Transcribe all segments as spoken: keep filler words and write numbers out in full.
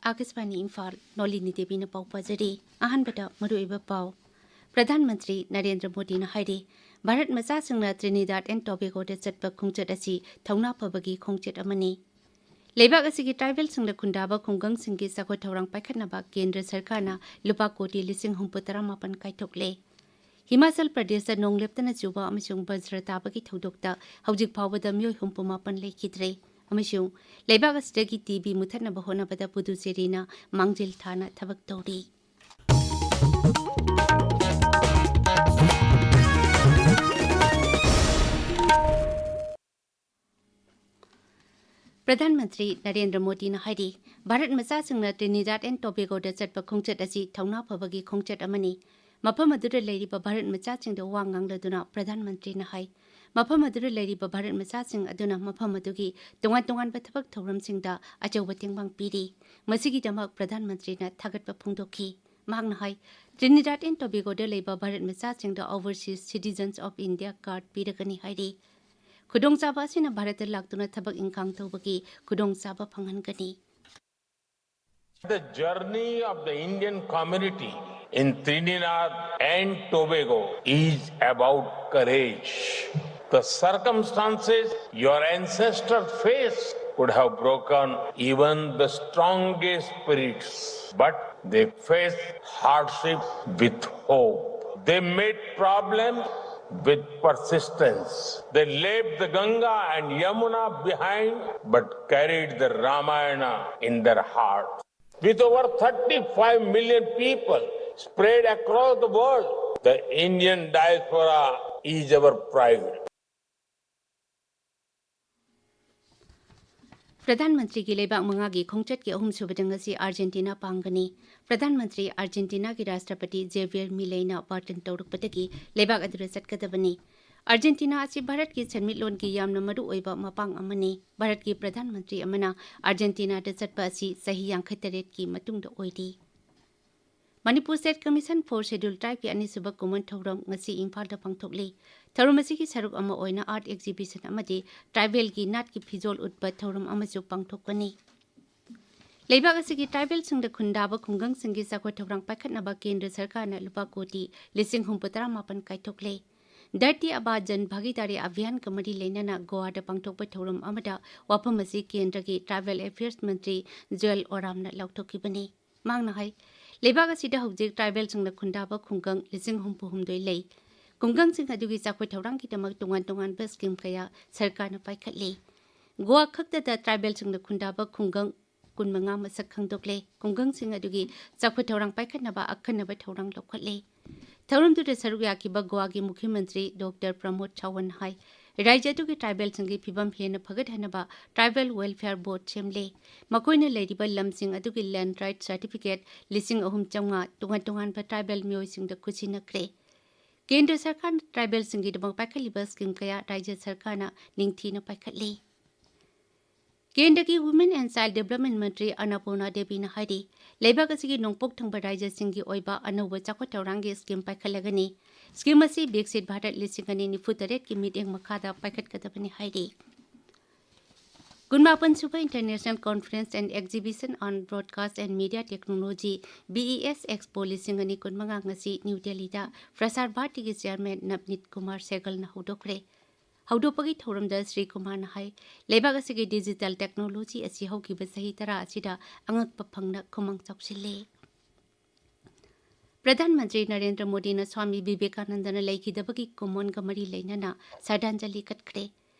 ꯑꯥꯀꯥꯁꯕꯥꯅꯤ ꯏꯝꯐꯥꯜ, ꯅꯣꯂꯤꯅꯤ ꯗꯦꯕꯤꯅ ꯄꯥꯎ ꯄꯥꯖꯔꯤ꯫ ꯑꯍꯥꯟꯕꯗ ꯃꯔꯨꯑꯣꯏꯕ ꯄꯥꯎ꯫ ꯄ꯭ꯔꯙꯥꯟ ꯃꯟꯇ꯭ꯔꯤ ꯅꯔꯦꯟꯗ꯭ꯔ ꯃꯣꯗꯤꯅ ꯍꯥꯏꯔꯤ, ꯚꯥꯔꯠ ꯃꯆꯥꯁꯤꯡꯅ ꯇ꯭ꯔꯤꯅꯤꯗꯥꯗ ꯑꯦꯟ ꯇꯣꯕꯦꯒꯣꯗ ꯆꯠꯄ ꯈꯣꯡꯆꯠ ꯑꯁꯤ ꯊꯧꯅꯥ ꯐꯕꯒꯤ ꯈꯣꯡꯆꯠ ꯑꯃꯅꯤ꯫ ꯂꯩꯕꯥꯛ ꯑꯁꯤꯒꯤ ꯇ꯭ꯔꯥꯏꯕꯦꯜꯁꯤꯡꯗ ꯈꯨꯟꯗꯥꯕ ꯈꯨꯡꯒꯪꯁꯤꯡꯒꯤ ꯆꯥꯎꯈꯠ ꯊꯧꯔꯥꯡ ꯄꯥꯏꯈꯠꯅꯕ ꯀꯦꯟꯗ꯭ꯔ ꯁꯔꯀꯥꯔꯅ ꯂꯨꯄꯥ ꯀꯣꯇꯤ ꯂꯤꯁꯤꯡ ꯍꯨꯝꯐꯨ ꯇꯔꯥ ꯃꯥꯄꯟ ꯀꯥꯏꯊꯣꯛꯂꯦ꯫ ꯍꯤꯃꯥꯆꯜ ꯄ꯭ꯔꯗꯦꯁꯇ ꯅꯣꯡ ꯂꯦꯞꯇꯅ ꯆꯨꯕ ꯑꯃꯁꯨꯡ ꯕꯖ꯭ꯔ ꯇꯥꯕꯒꯤ ꯊꯧꯗꯣꯛꯇ ꯍꯧꯖꯤꯛ ꯐꯥꯎꯕꯗ ꯃꯤꯑꯣꯏ ꯍꯨꯝꯐꯨ ꯃꯥꯄꯟ ꯂꯩꯈꯤꯗ꯭ꯔꯦ ꯑꯃꯁꯨꯡ ꯂꯩꯕꯥꯛ ꯑꯁꯤꯗꯒꯤ ꯇꯤ ꯕꯤ ꯃꯨꯊꯠꯅꯕ ꯍꯣꯠꯅꯕꯗ ꯄꯨꯗꯨꯆꯦꯔꯤꯅ ꯃꯥꯡꯖꯤꯜ ꯊꯥꯅ ꯊꯕꯛ ꯇꯧꯔꯤ꯫ ꯄ꯭ꯔꯙꯥꯟ ꯃꯟꯇ꯭ꯔꯤ ꯅꯔꯦꯟꯗ꯭ꯔ ꯃꯣꯗꯤꯅ ꯍꯥꯏꯔꯤ, ꯚꯥꯔꯠ ꯃꯆꯥꯁꯤꯡꯅ ꯇ꯭ꯔꯤꯅꯤꯗꯥꯗ ꯑꯦꯟ ꯇꯣꯕꯦꯒꯣꯗ ꯆꯠꯄ ꯈꯣꯡꯆꯠ ꯑꯁꯤ ꯊꯧꯅꯥ ꯐꯕꯒꯤ ꯈꯣꯡꯆꯠ ꯑꯃꯅꯤ꯫ ꯃꯐꯝ ꯑꯗꯨꯗ ꯂꯩꯔꯤꯕ ꯚꯥꯔꯠ ꯃꯆꯥꯁꯤꯡꯗ ꯋꯥ ꯉꯥꯡꯂꯗꯨꯅ ꯄ꯭ꯔꯙꯥꯟ ꯃꯟꯇ꯭ꯔꯤꯅ ꯍꯥꯏ, ꯃꯐꯝ ꯑꯗꯨꯗ ꯂꯩꯔꯤꯕ ꯚꯥꯔꯠ ꯃꯆꯥꯁꯤꯡ ꯑꯗꯨꯅ ꯃꯐꯝ ꯑꯗꯨꯒꯤ ꯇꯣꯉꯥꯟ ꯇꯣꯉꯥꯟꯕ ꯊꯕꯛ ꯊꯧꯔꯝꯁꯤꯡꯗ ꯑꯆꯧꯕ ꯇꯦꯡꯕꯥꯡ ꯄꯤꯔꯤ꯫ ꯃꯁꯤꯒꯤꯗꯃꯛ ꯄ꯭ꯔꯙꯥꯟ ꯃꯟꯇ꯭ꯔꯤꯅ ꯊꯥꯒꯠꯄ ꯐꯣꯡꯗꯣꯛꯈꯤ꯫ ꯃꯍꯥꯛꯅ ꯍꯥꯏ, ꯇ꯭ꯔꯤꯅꯤꯗꯥꯗ ꯑꯦꯟ ꯇꯣꯕꯦꯒꯣꯗ ꯂꯩꯕ Bharat ꯃꯆꯥꯁꯤꯡꯗ Overseas Citizens of India card ꯄꯤꯔꯒꯅꯤ ꯍꯥꯏꯔꯤ꯫ ꯈꯨꯗꯣꯡꯆꯥꯕ ꯑꯁꯤꯅ ꯚꯥꯔꯠꯇ ꯂꯥꯛꯇꯨꯅ ꯊꯕꯛ ꯏꯪꯈꯥꯡ ꯇꯧꯕꯒꯤ ꯈꯨꯗꯣꯡꯆꯥꯕ ꯐꯪꯍꯟꯒꯅꯤ꯫ The journey of the Indian community in Trinidad and Tobago is about courage. The circumstances your ancestors faced could have broken even the strongest spirits, but they faced hardship with hope. They met problems with persistence. They left the Ganga and Yamuna behind, but carried the Ramayana in their hearts. With over thirty-five million people spread across the world, the Indian diaspora is our pride. ꯄ꯭ꯔꯙꯥꯟ ꯃꯟꯇ꯭ꯔꯤꯒꯤ ꯂꯩꯕꯥꯛ ꯃꯉꯥꯒꯤ ꯈꯣꯡꯆꯠꯀꯤ ꯑꯍꯨꯝꯁꯨꯕꯗ ꯉꯁꯤ ꯑꯥꯔꯖꯦꯟꯇꯤꯅꯥ ꯄꯥꯡꯒꯅꯤ꯫ ꯄ꯭ꯔꯙꯥꯟ ꯃꯟꯇ꯭ꯔꯤ ꯑꯥꯔꯖꯦꯟꯇꯤꯅꯥꯒꯤ ꯔꯥꯁꯇ꯭ꯔꯄꯇꯤ ꯖꯦꯚꯤꯌꯔ ꯃꯤꯂꯦꯅ ꯕꯥꯔꯇꯟ ꯇꯧꯔꯛꯄꯗꯒꯤ ꯂꯩꯕꯥꯛ ꯑꯗꯨꯗ ꯆꯠꯀꯗꯕꯅꯤ꯫ ꯑꯥꯔꯖꯦꯟꯇꯤꯅꯥ ꯑꯁꯤ ꯚꯥꯔꯠꯀꯤ ꯁꯦꯟꯃꯤꯠꯂꯣꯟꯒꯤ ꯌꯥꯝꯅ ꯃꯔꯨꯑꯣꯏꯕ ꯃꯄꯥꯡ ꯑꯃꯅꯤ꯫ ꯚꯥꯔꯠꯀꯤ ꯄ꯭ꯔꯙꯥꯟ ꯃꯟꯇ꯭ꯔꯤ ꯑꯃꯅ ꯑꯥꯔꯖꯦꯟꯇꯤꯅꯥꯗ ꯆꯠꯄ ꯑꯁꯤ ꯆꯍꯤ ꯌꯥꯡꯈꯩ ꯇꯔꯦꯠꯀꯤ ꯃꯇꯨꯡꯗ ꯑꯣꯏꯔꯤ꯫ Manipur state commission for scheduled ꯇ꯭ꯔꯥꯏꯕꯀꯤ ꯑꯅꯤꯁꯨꯕ ꯀꯨꯝꯑꯣꯟ ꯊꯧꯔꯝ ꯉꯁꯤ ꯏꯝꯐꯥꯜꯗ ꯄꯥꯡꯊꯣꯛꯂꯤ꯫ ꯊꯧꯔꯝ ꯑꯁꯤꯒꯤ ꯁꯔꯨꯛ ꯑꯃ ꯑꯣꯏꯅ ꯑꯥꯔꯠ ꯑꯦꯛꯖꯤꯕꯤꯁꯟ ꯑꯃꯗꯤ ꯇ꯭ꯔꯥꯏꯕꯦꯜꯒꯤ ꯅꯥꯠꯀꯤ ꯐꯤꯖꯣꯜ ꯎꯠꯄ ꯊꯧꯔꯝ ꯑꯃꯁꯨ ꯄꯥꯡꯊꯣꯛꯀꯅꯤ꯫ ꯂꯩꯕꯥꯛ ꯑꯁꯤꯒꯤ ꯇ꯭ꯔꯥꯏꯕꯦꯜꯁꯤꯡꯗ ꯈꯨꯟꯗꯥꯕ ꯈꯨꯡꯒꯪꯁꯤꯡꯒꯤ ꯆꯥꯎꯈꯠ ꯊꯧꯔꯥꯡ ꯄꯥꯏꯈꯠꯅꯕ ꯀꯦꯟꯗ꯭ꯔ ꯁꯔꯀꯥꯔꯅ ꯂꯨꯄꯥ ꯀꯣꯇꯤ ꯂꯤꯁꯤꯡ ꯍꯨꯝꯐꯨ ꯇꯔꯥ ꯃꯥꯄꯟ ꯀꯥꯏꯊꯣꯛꯂꯦ꯫ ꯙꯔꯇꯤ ꯑꯥꯕꯥ ꯖꯟ ꯚꯥꯒꯤꯗꯥꯔꯤ ꯑꯚꯤꯌꯥꯟꯒ ꯃꯔꯤ ꯂꯩꯅꯅ ꯒꯣꯋꯥꯗ ꯄꯥꯡꯊꯣꯛꯄ ꯊꯧꯔꯝ ꯑꯃꯗ ꯋꯥꯐꯝ ꯑꯁꯤ ꯀꯦꯟꯗ꯭ꯔꯒꯤ ꯇ꯭ꯔꯥꯏꯕꯦꯜ ꯑꯦꯐꯤꯌꯔꯁ ꯃꯟꯇ꯭ꯔꯤ ꯖꯨꯑꯦꯜ ꯑꯣꯔꯥꯝꯅ ꯂꯥꯎꯊꯣꯛꯈꯤꯕꯅꯤ꯫ ꯃꯍꯥꯛꯅ ꯍꯥꯏ, ꯂꯩꯕꯥꯛ ꯑꯁꯤꯗ ꯍꯧꯖꯤꯛ ꯇ꯭ꯔꯥꯏꯕꯦꯜꯁꯤꯡꯅ ꯈꯨꯟꯗꯥꯕ ꯈꯨꯡꯒꯪ ꯂꯤꯁꯤꯡ ꯍꯨꯝꯐꯨ ꯍꯨꯝꯗꯣꯏ ꯂꯩ꯫ ꯈꯨꯡꯒꯪꯁꯤꯡ ꯑꯗꯨꯒꯤ ꯆꯥꯎꯈꯠ ꯊꯧꯔꯥꯡꯒꯤꯗꯃꯛ ꯇꯣꯉꯥꯟ ꯇꯣꯉꯥꯟꯕ ꯁ꯭ꯀꯤꯝ ꯀꯌꯥ ꯁꯔꯀꯥꯔꯅ ꯄꯥꯏꯈꯠꯂꯤ꯫ ꯒꯣꯋꯥ ꯈꯛꯇꯗ ꯇ꯭ꯔꯥꯏꯕꯦꯜꯁꯤꯡꯅ ꯈꯨꯟꯗꯥꯕ ꯈꯨꯡꯒꯪ ꯀꯨꯟꯃꯉꯥ ꯃꯁꯛ ꯈꯪꯗꯣꯛꯂꯦ꯫ ꯈꯨꯡꯒꯪꯁꯤꯡ ꯑꯗꯨꯒꯤ ꯆꯥꯎꯈꯠ ꯊꯧꯔꯥꯡ ꯄꯥꯏꯈꯠꯅꯕ ꯑꯈꯟꯅꯕ ꯊꯧꯔꯥꯡ ꯂꯧꯈꯠꯂꯦ꯫ ꯊꯧꯔꯝꯗꯨꯗ ꯁꯔꯨꯛ ꯌꯥꯈꯤꯕ ꯒꯣꯋꯥꯒꯤ ꯃꯨꯈ꯭ꯌ ꯃꯟꯇ꯭ꯔꯤ ꯗꯣꯛꯇꯔ ꯄ꯭ꯔꯃꯣꯗ ꯁꯥꯋꯟ ꯍꯥꯏ, ꯔꯥꯖ꯭ꯌ ꯑꯗꯨꯒꯤ ꯇ꯭ꯔꯥꯏꯕꯦꯜꯁꯤꯡꯒꯤ ꯐꯤꯕꯝ ꯍꯦꯟꯅ ꯐꯒꯠꯍꯟꯅꯕ ꯇ꯭ꯔꯥꯏꯕꯦꯜ ꯋꯦꯜꯐꯤꯌꯔ ꯕꯣꯔꯗ ꯁꯦꯝꯂꯦ꯫ ꯃꯈꯣꯏꯅ ꯂꯩꯔꯤꯕ ꯂꯝꯁꯤꯡ ꯑꯗꯨꯒꯤ ꯂꯦꯟꯗ ꯔꯥꯏꯠ ꯁꯥꯔꯇꯤꯐꯤꯀꯦꯠ ꯂꯤꯁꯤꯡ ꯑꯍꯨꯝ ꯆꯥꯝꯃꯉꯥ ꯇꯣꯉꯥꯟ ꯇꯣꯉꯥꯟꯕ ꯇ꯭ꯔꯥꯏꯕꯦꯜ ꯃꯤꯑꯣꯏꯁꯤꯡꯗ ꯈꯨꯠꯁꯤꯟꯅꯈ꯭ꯔꯦ꯫ ꯀꯦꯟꯗ꯭ꯔ ꯁꯔꯀꯥꯔꯅ ꯇ꯭ꯔꯥꯏꯕꯦꯜꯁꯤꯡꯒꯤꯗꯃꯛ ꯄꯥꯏꯈꯠꯂꯤꯕ ꯁ꯭ꯀꯤꯝ ꯀꯌꯥ ꯔꯥꯖ꯭ꯌ ꯁꯔꯀꯥꯔꯅ ꯅꯤꯡꯊꯤꯅ ꯄꯥꯏꯈꯠꯂꯤ꯫ ꯀꯦꯟꯗ꯭ꯔꯒꯤ Women and Child Development ꯃꯟꯇ꯭ꯔꯤ ꯑꯟꯅꯄꯨꯔꯅꯥ ꯗꯦꯕꯤꯅ ꯍꯥꯏꯔꯤ, ꯂꯩꯕꯥꯛ ꯑꯁꯤꯒꯤ ꯅꯣꯡꯄꯣꯛ ꯊꯪꯕ ꯔꯥꯖ꯭ꯌꯁꯤꯡꯒꯤ ꯑꯣꯏꯕ ꯑꯅꯧꯕ ꯆꯥꯎꯈꯠ ꯊꯧꯔꯥꯡꯒꯤ ꯁ꯭ꯀꯤꯝ ꯄꯥꯏꯈꯠꯂꯒꯅꯤ꯫ ꯁ꯭ꯀꯤꯝ ꯑꯁꯤ ꯕꯤꯛꯁꯤꯠ ꯚꯥꯔꯠ ꯂꯤꯁꯤꯡ ꯑꯅꯤ ꯅꯤꯐꯨ ꯇꯔꯦꯠꯀꯤ ꯃꯤꯠꯌꯦꯡ ꯃꯈꯥꯗ ꯄꯥꯏꯈꯠꯀꯗꯕꯅꯤ ꯍꯥꯏꯔꯤ꯫ ꯀꯨꯟꯃꯥꯄꯟ ꯁꯨꯕ International Conference and Exhibition on Broadcast and Media Technology, B E S Expo ꯂꯤꯁꯤꯡ ꯑꯅꯤ ꯀꯨꯟꯃꯉꯥ ꯉꯁꯤ ꯅ꯭ꯌꯨ ꯗꯦꯜꯂꯤꯗ ꯄ꯭ꯔꯁꯥꯔ ꯚꯥꯔꯇꯤꯒꯤ ꯆꯤꯌꯥꯔꯃꯦꯟ ꯅꯕꯅꯤꯠ ꯀꯨꯃꯥꯔ ꯁꯦꯒꯜꯅ ꯍꯧꯗꯣꯛꯈ꯭ꯔꯦ꯫ ꯍꯧꯗꯣꯛꯄꯒꯤ ꯊꯧꯔꯝꯗ ꯁ꯭ꯔꯤ ꯀꯨꯃꯥꯔꯅ ꯍꯥꯏ, ꯂꯩꯕꯥꯛ ꯑꯁꯤꯒꯤ ꯗꯤꯖꯤꯇꯦꯜ ꯇꯦꯛꯅꯣꯂꯣꯖꯤ ꯑꯁꯤ ꯍꯧꯈꯤꯕ ꯆꯍꯤ ꯇꯔꯥ ꯑꯁꯤꯗ ꯑꯉꯛꯄ ꯐꯪꯅ ꯈꯨꯃꯥꯡ ꯆꯥꯎꯁꯤꯜꯂꯦ꯫ ꯄ꯭ꯔꯙꯥꯟ ꯃꯟꯇ꯭ꯔꯤ ꯅꯔꯦꯟꯗ꯭ꯔ ꯃꯣꯗꯤꯅ ꯁ꯭ꯋꯥꯃꯤ ꯕꯤꯕꯦꯀꯥꯅꯟꯗꯅ ꯂꯩꯈꯤꯗꯕꯒꯤ ꯀꯨꯝꯑꯣꯟꯒ ꯃꯔꯤ ꯂꯩꯅꯅ ꯁ꯭ꯔꯗꯥꯟꯖꯂꯤ ꯀꯠꯈ꯭ꯔꯦ꯫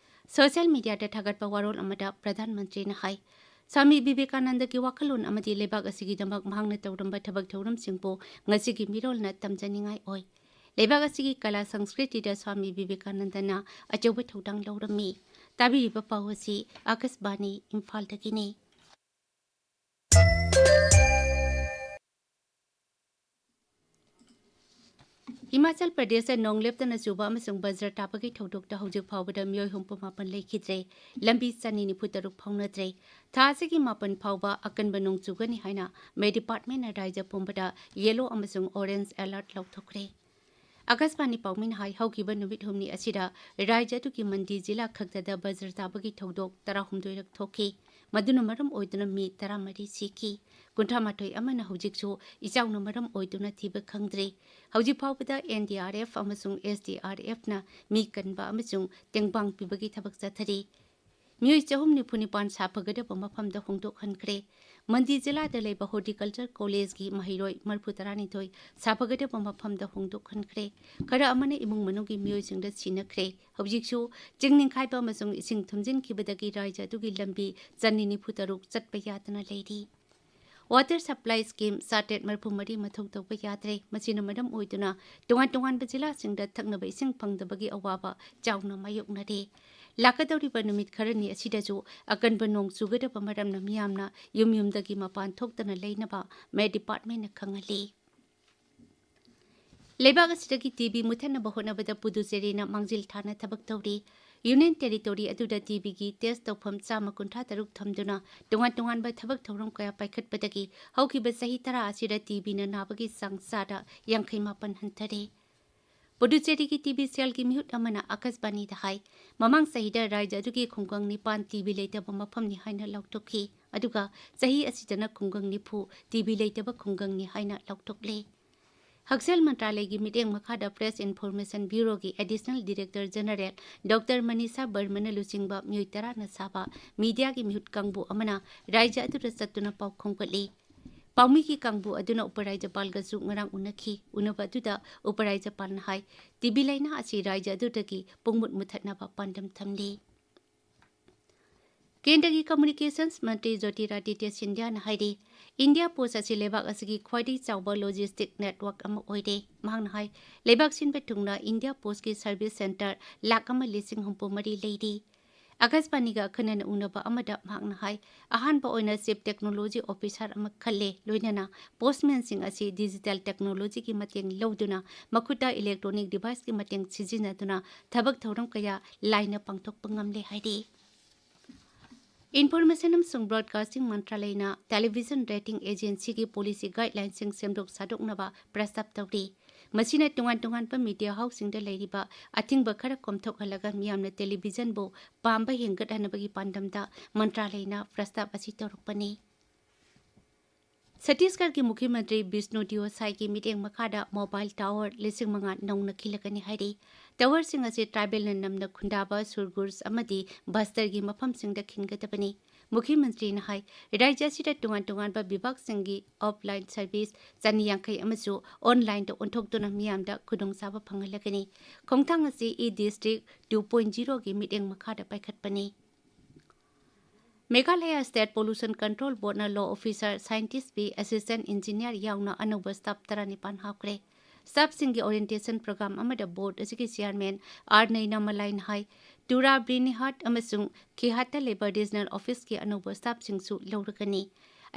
ꯁꯣꯁꯤꯌꯦꯜ ꯃꯤꯗꯤꯌꯥꯗ ꯊꯥꯒꯠꯄ ꯋꯥꯔꯣꯜ ꯑꯃꯗ ꯄ꯭ꯔꯙꯥꯟ ꯃꯟꯇ꯭ꯔꯤꯅ ꯍꯥꯏ, ꯁ꯭ꯋꯥꯃꯤ ꯕꯤꯕꯦꯀꯥꯅꯟꯗꯒꯤ ꯋꯥꯈꯜꯂꯣꯟ ꯑꯃꯗꯤ ꯂꯩꯕꯥꯛ ꯑꯁꯤꯒꯤꯗꯃꯛ ꯃꯍꯥꯛꯅ ꯇꯧꯔꯝꯕ ꯊꯕꯛ ꯊꯧꯔꯝꯁꯤꯡꯕꯨ ꯉꯁꯤꯒꯤ ꯃꯤꯔꯣꯜꯅ ꯇꯝꯖꯅꯤꯡꯉꯥꯏ ꯑꯣꯏ꯫ ꯂꯩꯕꯥꯛ ꯑꯁꯤꯒꯤ ꯀꯂꯥ ꯁꯪꯁꯀ꯭ꯔꯤꯇꯤꯗ ꯁ꯭ꯋꯥꯃꯤ ꯕꯤꯕꯦꯀꯥꯅꯟꯗꯅ ꯑꯆꯧꯕ ꯊꯧꯗꯥꯡ ꯂꯧꯔꯝꯃꯤ꯫ ꯇꯥꯕꯤꯔꯤꯕ ꯄꯥꯎ ꯑꯁꯤ ꯑꯥꯀꯥꯁꯕꯥꯅꯤ ꯏꯝꯐꯥꯜꯗꯒꯤꯅꯤ꯫ ꯍꯤꯃꯥꯆꯜ ꯄ꯭ꯔꯗꯦꯁꯇ ꯅꯣꯡ ꯂꯦꯞꯇꯅ ꯆꯨꯕ ꯑꯃꯁꯨꯡ ꯕꯖ꯭ꯔ ꯇꯥꯕꯒꯤ ꯊꯧꯗꯣꯛꯇ ꯍꯧꯖꯤꯛ ꯐꯥꯎꯕꯗ ꯃꯤꯑꯣꯏ ꯍꯨꯝꯐꯨ ꯃꯥꯄꯟ ꯂꯩꯈꯤꯗ꯭ꯔꯦ꯫ ꯂꯝꯕꯤ ꯆꯅꯤ ꯅꯤꯐꯨ ꯇꯔꯨꯛ ꯐꯥꯎꯅꯗ꯭ꯔꯦ꯫ ꯊꯥ ꯑꯁꯤꯒꯤ ꯃꯥꯄꯟ ꯐꯥꯎꯕ ꯑꯀꯟꯕ ꯅꯣꯡ ꯆꯨꯒꯅꯤ ꯍꯥꯏꯅ ꯃꯦ ꯗꯤꯄꯥꯔꯠꯃꯦꯟꯅ ꯔꯥꯖ꯭ꯌ ꯄꯨꯝꯕꯗ ꯌꯦꯂꯣ ꯑꯃꯁꯨꯡ ꯑꯣꯔꯦꯟꯖ ꯑꯦꯂꯔꯠ ꯂꯥꯎꯊꯣꯛꯈ꯭ꯔꯦ꯫ ꯑꯥꯀꯥꯁꯕꯥꯅꯤ ꯄꯥꯎꯃꯤꯅ ꯍꯥꯏ, ꯍꯧꯈꯤꯕ ꯅꯨꯃꯤꯠ ꯍꯨꯝꯅꯤ ꯑꯁꯤꯗ ꯔꯥꯖ꯭ꯌ ꯑꯗꯨꯒꯤ ꯃꯟꯗꯤ ꯖꯤꯂꯥ ꯈꯛꯇꯗ ꯕꯖ꯭ꯔ ꯇꯥꯕꯒꯤ ꯊꯧꯗꯣꯛ ꯇꯔꯥꯍꯨꯝꯗꯣꯏꯔꯛ ꯊꯣꯛꯈꯤ꯫ ꯃꯗꯨꯅ ꯃꯔꯝ ꯑꯣꯏꯗꯨꯅ ꯃꯤ ꯇꯔꯥꯃꯔꯤ ꯁꯤꯈꯤ꯫ ꯀꯨꯟꯊ꯭ꯔꯥ ꯃꯥꯊꯣꯏ ꯑꯃꯅ ꯍꯧꯖꯤꯛꯁꯨ ꯏꯆꯥꯎꯅ ꯃꯔꯝ ꯑꯣꯏꯗꯨꯅ ꯊꯤꯕ ꯈꯪꯗ꯭ꯔꯤ꯫ ꯍꯧꯖꯤꯛ ꯐꯥꯎꯕꯗ N D R F ꯑꯃꯁꯨꯡ S D R Fꯅ ꯃꯤ ꯀꯟꯕ ꯑꯃꯁꯨꯡ ꯇꯦꯡꯕꯥꯡ ꯄꯤꯕꯒꯤ ꯊꯕꯛ ꯆꯠꯊꯔꯤ꯫ ꯃꯤꯑꯣꯏ ꯆꯍꯨꯝ ꯅꯤꯐꯨ ꯅꯤꯄꯥꯟ ꯁꯥꯐꯒꯗꯕ ꯃꯐꯝꯗ ꯍꯣꯡꯗꯣꯛꯍꯟꯈ꯭ꯔꯦ꯫ ꯃꯟꯗꯤ ꯖꯤꯂꯥꯗ ꯂꯩꯕ Horticulture Collegeꯀꯤ ꯃꯍꯩꯔꯣꯏ ꯃꯔꯤꯐꯨ ꯇꯔꯥꯅꯤꯊꯣꯏ ꯁꯥꯐꯒꯗꯕ ꯃꯐꯝꯗ ꯍꯣꯡꯗꯣꯛꯍꯟꯈ꯭ꯔꯦ꯫ ꯈꯔ ꯑꯃꯅ ꯏꯃꯨꯡ ꯃꯅꯨꯡꯒꯤ ꯃꯤꯑꯣꯏꯁꯤꯡꯗ ꯁꯤꯟꯅꯈ꯭ꯔꯦ꯫ ꯍꯧꯖꯤꯛꯁꯨ ꯆꯤꯡ ꯅꯤꯡꯈꯥꯏꯕ ꯑꯃꯁꯨꯡ ꯏꯁꯤꯡ ꯊꯨꯝꯖꯤꯟꯈꯤꯕꯗꯒꯤ ꯔꯥꯖ꯭ꯌ ꯑꯗꯨꯒꯤ ꯂꯝꯕꯤ ꯆꯅꯤ ꯅꯤꯐꯨ ꯇꯔꯨꯛ ꯆꯠꯄ ꯌꯥꯗꯅ ꯂꯩꯔꯤ꯫ Water Supply Scheme ꯆꯥꯇ꯭ꯔꯦꯠ ꯃꯔꯤꯐꯨ ꯃꯔꯤ ꯃꯊꯧ ꯇꯧꯕ ꯌꯥꯗ꯭ꯔꯦ꯫ ꯃꯁꯤꯅ ꯃꯔꯝ ꯑꯣꯏꯗꯨꯅ ꯇꯣꯉꯥꯟ ꯇꯣꯉꯥꯟꯕ ꯖꯤꯂꯥꯁꯤꯡꯗ ꯊꯛꯅꯕ ꯏꯁꯤꯡ ꯐꯪꯗꯕꯒꯤ ꯑꯋꯥꯕ ꯆꯥꯎꯅ ꯃꯥꯌꯣꯛꯅꯔꯦ꯫ ꯂꯥꯛꯀꯗꯧꯔꯤꯕ ꯅꯨꯃꯤꯠ ꯈꯔꯅꯤ ꯑꯁꯤꯗꯁꯨ ꯑꯀꯟꯕ ꯅꯣꯡ ꯆꯨꯒꯗꯕ ꯃꯔꯝꯅ ꯃꯤꯌꯥꯝꯅ ꯌꯨꯝ ꯌꯨꯝꯗꯒꯤ ꯃꯄꯥꯟ ꯊꯣꯛꯇꯅ ꯂꯩꯅꯕ Met Departmentꯅ ꯈꯪꯍꯜꯂꯤ꯫ ꯂꯩꯕꯥꯛ ꯑꯁꯤꯗꯒꯤ ꯇꯤ ꯕꯤ ꯃꯨꯊꯠꯅꯕ ꯍꯣꯠꯅꯕꯗ ꯄꯨꯗꯨꯆꯦꯔꯤꯅ ꯃꯥꯡꯖꯤꯜ ꯊꯥꯅ ꯊꯕꯛ ꯇꯧꯔꯤ꯫ Union Territory ꯑꯗꯨꯗ ꯇꯤ ꯕꯤꯒꯤ test ꯇꯧꯐꯝ ꯆꯥꯝꯃ ꯀꯨꯟꯊ꯭ꯔꯥ ꯇꯔꯨꯛ ꯊꯝꯗꯨꯅ ꯇꯣꯉꯥꯟ ꯇꯣꯉꯥꯟꯕ ꯊꯕꯛ ꯊꯧꯔꯝ ꯀꯌꯥ ꯄꯥꯏꯈꯠꯄꯗꯒꯤ ꯍꯧꯈꯤꯕ ꯆꯍꯤ ꯇꯔꯥ ꯑꯁꯤꯗ ꯇꯤ ꯕꯤꯅ ꯅꯥꯕꯒꯤ ꯆꯥꯡ ꯆꯥꯗ ꯌꯥꯡꯈꯩ ꯃꯥꯄꯟ ꯍꯟꯊꯔꯦ꯫ ꯄꯨꯗꯨꯆꯦꯔꯤꯒꯤ ꯇꯤ ꯕꯤ cellꯒꯤ ꯃꯤꯍꯨꯠ ꯑꯃꯅ ꯑꯀꯥꯁꯕꯥꯅꯤꯗ ꯍꯥꯏ, ꯃꯃꯥꯡ ꯆꯍꯤꯗ ꯔꯥꯖ꯭ꯌ ꯑꯗꯨꯒꯤ ꯈꯨꯡꯒꯪ ꯅꯤꯄꯥꯟ ꯇꯤ ꯕꯤ ꯂꯩꯇꯕ ꯃꯐꯝꯅꯤ ꯍꯥꯏꯅ ꯂꯥꯎꯊꯣꯛꯈꯤ, ꯑꯗꯨꯒ ꯆꯍꯤ ꯑꯁꯤꯗꯅ ꯈꯨꯡꯒꯪ ꯅꯤꯐꯨ ꯇꯤ ꯕꯤ ꯂꯩꯇꯕ ꯈꯨꯡꯒꯪꯅꯤ ꯍꯥꯏꯅ ꯂꯥꯎꯊꯣꯛꯂꯦ꯫ ꯍꯛꯁꯦꯜ ꯃꯟꯇ꯭ꯔꯥꯂꯌꯒꯤ ꯃꯤꯠꯌꯦꯡ ꯃꯈꯥꯗ Press Information Bureauꯒꯤ Additional Director General Doctor Manisha ꯕꯔꯃꯅ ꯂꯨꯆꯤꯡꯕ ꯃꯤꯑꯣꯏ ꯇꯔꯥꯅ ꯁꯥꯕ mediaꯒꯤ ꯃꯤꯍꯨꯠ ꯀꯥꯡꯕꯨ ꯑꯃꯅ ꯔꯥꯖ꯭ꯌ ꯑꯗꯨꯗ ꯆꯠꯇꯨꯅ ꯄꯥꯎ ꯈꯣꯝꯒꯠꯂꯤ꯫ ꯄꯥꯎꯃꯤꯒꯤ ꯀꯥꯡꯕꯨ ꯑꯗꯨꯅ ꯎꯄꯔꯥꯏꯖꯄꯥꯜꯒꯁꯨ ꯉꯔꯥꯡ ꯎꯅꯈꯤ꯫ ꯎꯅꯕ ꯑꯗꯨꯗ ꯎꯄꯔꯥꯏꯖꯄꯥꯜꯅ ꯍꯥꯏ, ꯇꯤ ꯕꯤ ꯂꯥꯏꯅꯥ ꯑꯁꯤ ꯔꯥꯖ꯭ꯌ ꯑꯗꯨꯗꯒꯤ ꯄꯨꯡꯃꯨꯠ ꯃꯨꯊꯠꯅꯕ ꯄꯥꯟꯗꯝ ꯊꯝꯂꯤ꯫ ꯀꯦꯟꯗ꯭ꯔꯒꯤ Communications ꯃꯟꯇ꯭ꯔꯤ ꯖꯣꯇꯤꯔꯥꯗꯤꯇ꯭ꯌ ꯁꯤꯟꯙ꯭ꯌꯥꯅ ꯍꯥꯏꯔꯤ, India Post ꯑꯁꯤ ꯂꯩꯕꯥꯛ ꯑꯁꯤꯒꯤ ꯈ꯭ꯋꯥꯏꯗꯒꯤ ꯆꯥꯎꯕ logistic network ꯑꯃ ꯑꯣꯏꯔꯦ꯫ ꯃꯍꯥꯛꯅ ꯍꯥꯏ, ꯂꯩꯕꯥꯛ ꯁꯤꯟꯕ ꯊꯨꯡꯅ India Postꯀꯤ service centre ꯂꯥꯈ ꯑꯃ ꯂꯤꯁꯤꯡ ꯍꯨꯝꯐꯨ ꯃꯔꯤ ꯂꯩꯔꯤ꯫ ꯑꯀꯥꯁꯕꯥꯅꯤꯒ ꯑꯈꯟꯅꯅ ꯎꯅꯕ ꯑꯃꯗ ꯃꯍꯥꯛꯅ ꯍꯥꯏ, ꯑꯍꯥꯟꯕ ꯑꯣꯏꯅ Chief Technology Officer ꯑꯃ ꯈꯜꯂꯦ, ꯂꯣꯏꯅꯅ postmanꯁꯤꯡ ꯑꯁꯤ digital technologyꯒꯤ ꯃꯇꯦꯡ ꯂꯧꯗꯨꯅ ꯃꯈꯨꯠꯇ electronic deviceꯀꯤ ꯃꯇꯦꯡ ꯁꯤꯖꯤꯟꯅꯗꯨꯅ ꯊꯕꯛ ꯊꯧꯔꯝ ꯀꯌꯥ ꯂꯥꯏꯅ ꯄꯥꯡꯊꯣꯛꯄ ꯉꯝꯂꯦ ꯍꯥꯏꯔꯤ꯫ Information ꯑꯃꯁꯨꯡ Broadcasting ꯃꯟꯇ꯭ꯔꯥꯂꯌꯅ Television Rating Agencyꯒꯤ policy guidelineꯁꯤꯡ ꯁꯦꯝꯗꯣꯛ ꯁꯥꯗꯣꯛꯅꯕ ꯄ꯭ꯔꯁꯇꯥꯞ ꯇꯧꯔꯤ꯫ ꯃꯁꯤꯅ ꯇꯣꯉꯥꯟ ꯇꯣꯉꯥꯟꯕ ꯃꯤꯗꯤꯌꯥ ꯍꯥꯎꯁꯁꯤꯡꯗ ꯂꯩꯔꯤꯕ ꯑꯊꯤꯡꯕ ꯈꯔ ꯀꯣꯝꯊꯣꯛꯍꯜꯂꯒ ꯃꯤꯌꯥꯝꯅ ꯇꯦꯂꯤꯚꯤꯖꯟꯕꯨ ꯄꯥꯝꯕ ꯍꯦꯟꯒꯠꯍꯟꯅꯕꯒꯤ ꯄꯥꯟꯗꯝꯗ ꯃꯟꯇ꯭ꯔꯥꯂꯌꯅ ꯄ꯭ꯔꯁꯇꯥꯕ ꯑꯁꯤ ꯇꯧꯔꯛꯄꯅꯤ꯫ ꯁꯠꯇꯤꯁꯒꯔꯒꯤ ꯃꯨꯈ꯭ꯌ ꯃꯟꯇ꯭ꯔꯤ ꯕꯤꯁꯅꯨ ꯗꯤꯌꯣ ꯁꯥꯏꯒꯤ ꯃꯤꯠꯌꯦꯡ ꯃꯈꯥꯗ ꯃꯣꯕꯥꯏꯜ ꯇꯥꯋꯔ ꯂꯤꯁꯤꯡ ꯃꯉꯥ ꯅꯧꯅ ꯈꯤꯜꯂꯛꯀꯅꯤ ꯍꯥꯏꯔꯤ꯫ ꯇꯥꯋꯔꯁꯤꯡ ꯑꯁꯤ ꯇ꯭ꯔꯥꯏꯕꯦꯜꯅ ꯅꯝꯅ ꯈꯨꯟꯗꯥꯕ ꯁꯨꯔꯒꯨꯔꯁ ꯑꯃꯗꯤ ꯕꯁꯇꯔꯒꯤ ꯃꯐꯝꯁꯤꯡꯗ ꯈꯤꯟꯒꯗꯕꯅꯤ꯫ ꯃꯨꯈ꯭ꯌ ꯃꯟꯇ꯭ꯔꯤꯅ ꯍꯥꯏ, ꯔꯥꯖ꯭ꯌ ꯑꯁꯤꯗ ꯇꯣꯉꯥꯟ ꯇꯣꯉꯥꯟꯕ ꯕꯤꯚꯥꯒꯁꯤꯡꯒꯤ ꯑꯣꯐꯂꯥꯏꯟ ꯁꯔꯚꯤꯁ ꯆꯅꯤ ꯌꯥꯡꯈꯩ ꯑꯃꯁꯨ ꯑꯣꯟꯂꯥꯏꯟꯗ ꯑꯣꯟꯊꯣꯛꯇꯨꯅ ꯃꯤꯌꯥꯝꯗ ꯈꯨꯗꯣꯡꯆꯥꯕ ꯐꯪꯍꯜꯂꯒꯅꯤ꯫ ꯈꯣꯡꯊꯥꯡ ꯑꯁꯤ ꯏ ꯗꯤꯁꯇ꯭ꯔꯤꯛ ꯇꯨ ꯄꯣꯏꯟ ꯖꯤꯔꯣꯒꯤ ꯃꯤꯠꯌꯦꯡ ꯃꯈꯥꯗ ꯄꯥꯏꯈꯠꯄꯅꯤ꯫ ꯃꯦꯘꯥꯂꯌ ꯁ꯭ꯇꯦꯠ ꯄꯣꯂꯨꯁꯟ ꯀꯟꯇ꯭ꯔꯣꯜ ꯕꯣꯔꯗꯅ law officer, scientist B, assistant engineer ꯌꯥꯎꯅ ꯑꯅꯧꯕ ꯁ꯭ꯇꯥꯐ ꯇꯔꯥꯅꯤꯄꯥꯟ ꯍꯥꯞꯈ꯭ꯔꯦ꯫ ꯁ꯭ꯇꯥꯐꯁꯤꯡꯒꯤ ꯑꯣꯔꯤꯌꯦꯟꯇꯦꯁꯟ ꯄ꯭ꯔꯣꯒ꯭ꯔꯥꯝ ꯑꯃꯗ ꯕꯣꯔꯗ ꯑꯁꯤꯒꯤ ꯆꯤꯌꯥꯔꯃꯦꯟ ꯑꯥꯔ ꯅꯩꯅꯥꯃꯂꯥꯏꯅ ꯍꯥꯏ, ꯇꯨꯔꯥ ꯕ꯭ꯔꯤꯅꯤꯍꯥꯠ ꯑꯃꯁꯨꯡ ꯈꯤꯍꯥꯠꯇ ꯂꯩꯕ ꯔꯤꯖꯅꯦꯜ ꯑꯣꯐꯤꯁꯀꯤ ꯑꯅꯧꯕ ꯁ꯭ꯇꯥꯐꯁꯤꯡꯁꯨ ꯂꯧꯔꯒꯅꯤ꯫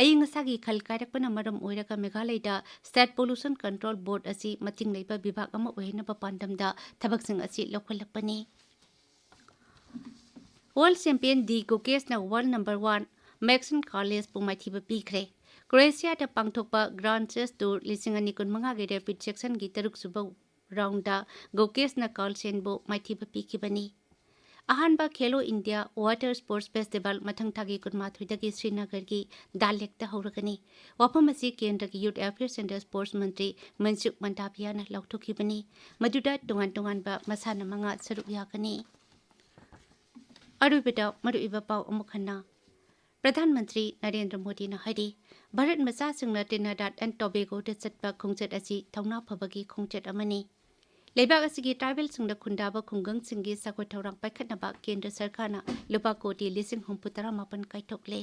ꯑꯏꯪ ꯑꯁꯥꯒꯤ ꯈꯜ ꯀꯥꯏꯔꯛꯄꯅ ꯃꯔꯝ ꯑꯣꯏꯔꯒ ꯃꯦꯘꯥꯂꯌꯗ ꯁ꯭ꯇꯦꯠ ꯄꯣꯂꯨꯁꯟ ꯀꯟꯇ꯭ꯔꯣꯜ ꯕꯣꯔꯗ ꯑꯁꯤ ꯃꯇꯤꯡ ꯂꯩꯕ ꯕꯤꯚꯥꯒ ꯑꯃ ꯑꯣꯏꯍꯟꯅꯕ ꯄꯥꯟꯗꯝꯗ ꯊꯕꯛꯁꯤꯡ ꯑꯁꯤ ꯂꯧꯈꯠꯂꯛꯄꯅꯤ꯫ ꯋꯥꯔꯜꯗ ꯆꯦꯝꯄꯤꯌꯟ ꯗꯤ ꯒꯣꯀꯦꯁꯅ ꯋꯥꯔꯜꯗ ꯅꯝꯕꯔ ꯋꯥꯟ ꯃꯦꯛꯁꯟ ꯀꯥꯔꯂꯦꯁꯄꯨ ꯃꯥꯏꯊꯤꯕ ꯄꯤꯈ꯭ꯔꯦ꯫ ꯀ꯭ꯔꯣꯑꯦꯁꯤꯌꯥꯗ ꯄꯥꯡꯊꯣꯛꯄ ꯒ꯭ꯔꯥꯟꯗ ꯆꯦꯁ ꯇꯨꯔ ꯂꯤꯁꯤꯡ ꯑꯅꯤ ꯀꯨꯟꯃꯉꯥꯒꯤ ꯔꯦꯄꯤꯗ ꯁꯦꯛꯁꯟꯒꯤ ꯇꯔꯨꯛꯁꯨꯕ ꯔꯥꯎꯟꯗ ꯒꯣꯀꯦꯁꯅ ꯀꯥꯔꯜꯁꯦꯟꯕꯨ ꯃꯥꯏꯊꯤꯕ ꯄꯤꯈꯤꯕꯅꯤ꯫ ꯑꯍꯥꯟꯕ ꯈꯦꯂꯣ ꯏꯟꯗꯤꯌꯥ ꯋꯥꯇꯔ ꯁ꯭ꯄꯣꯔꯠꯁ ꯐꯦꯁꯇꯤꯚꯦꯜ ꯃꯊꯪ ꯊꯥꯒꯤ ꯀꯨꯟꯃꯥꯊꯣꯏꯗꯒꯤ ꯁ꯭ꯔꯤꯅꯒꯔꯒꯤ ꯗꯥꯜ ꯂꯦꯛꯇ ꯍꯧꯔꯒꯅꯤ꯫ ꯋꯥꯐꯝ ꯑꯁꯤ ꯀꯦꯟꯗ꯭ꯔꯒꯤ Youth Affairs and Sports ꯃꯟꯇ꯭ꯔꯤ ꯃꯟꯁꯨꯈ ꯃꯟꯗꯥꯚꯤꯌꯥꯅ ꯂꯥꯎꯊꯣꯛꯈꯤꯕꯅꯤ꯫ ꯃꯗꯨꯗ ꯇꯣꯉꯥꯟ ꯇꯣꯉꯥꯟꯕ ꯃꯁꯥꯟꯅ ꯃꯉꯥ ꯁꯔꯨꯛ ꯌꯥꯒꯅꯤ꯫ ꯑꯔꯣꯏꯕꯗ ꯃꯔꯨꯑꯣꯏꯕ ꯄꯥꯎ ꯑꯃꯨꯛ ꯍꯟꯅ꯫ ꯄ꯭ꯔꯙꯥꯟ ꯃꯟꯇ꯭ꯔꯤ ꯅꯔꯦꯟꯗ꯭ꯔ ꯃꯣꯗꯤꯅ ꯍꯥꯏꯔꯤ, ꯚꯥꯔꯠ ꯃꯆꯥꯁꯤꯡꯅ ꯇ꯭ꯔꯤꯅꯤꯗꯥꯗ ꯑꯦꯟ ꯇꯣꯕꯦꯒꯣꯗ ꯆꯠꯄ ꯈꯣꯡꯆꯠ ꯑꯁꯤ ꯊꯧꯅꯥ ꯐꯕꯒꯤ ꯈꯣꯡꯆꯠ ꯑꯃꯅꯤ꯫ ꯂꯩꯕꯥꯛ ꯑꯁꯤꯒꯤ ꯇ꯭ꯔꯥꯏꯕꯦꯜꯁꯤꯡꯗ ꯈꯨꯟꯗꯥꯕ ꯈꯨꯡꯒꯪꯁꯤꯡꯒꯤ ꯆꯥꯎꯈꯠ ꯊꯧꯔꯥꯡ ꯄꯥꯏꯈꯠꯅꯕ ꯀꯦꯟꯗ꯭ꯔ ꯁꯔꯀꯥꯔꯅ ꯂꯨꯄꯥ ꯀꯣꯇꯤ ꯂꯤꯁꯤꯡ ꯍꯨꯝꯐꯨ ꯇꯔꯥ ꯃꯥꯄꯟ ꯀꯥꯏꯊꯣꯛꯂꯦ꯫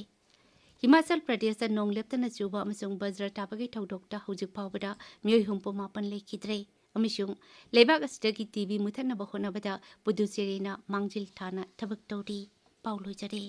ꯍꯤꯃꯥꯆꯜ ꯄ꯭ꯔꯗꯦꯁꯇ ꯅꯣꯡ ꯂꯦꯞꯇꯅ ꯆꯨꯕ ꯑꯃꯁꯨꯡ ꯕꯖ꯭ꯔ ꯇꯥꯕꯒꯤ ꯊꯧꯗꯣꯛꯇ ꯍꯧꯖꯤꯛ ꯐꯥꯎꯕꯗ ꯃꯤꯑꯣꯏ ꯍꯨꯝꯐꯨ ꯃꯥꯄꯟ ꯂꯩꯈꯤꯗ꯭ꯔꯦ꯫ ꯑꯃꯁꯨꯡ ꯂꯩꯕꯥꯛ ꯑꯁꯤꯗꯒꯤ ꯇꯤ ꯕꯤ ꯃꯨꯊꯠꯅꯕ ꯍꯣꯠꯅꯕꯗ ꯄꯨꯗꯨꯆꯦꯔꯤꯅ ꯃꯥꯡꯖꯤꯜ ꯊꯥꯅ ꯊꯕꯛ ꯇꯧꯔꯤ꯫ ꯄꯥꯎ ꯂꯣꯏꯖꯔꯦ꯫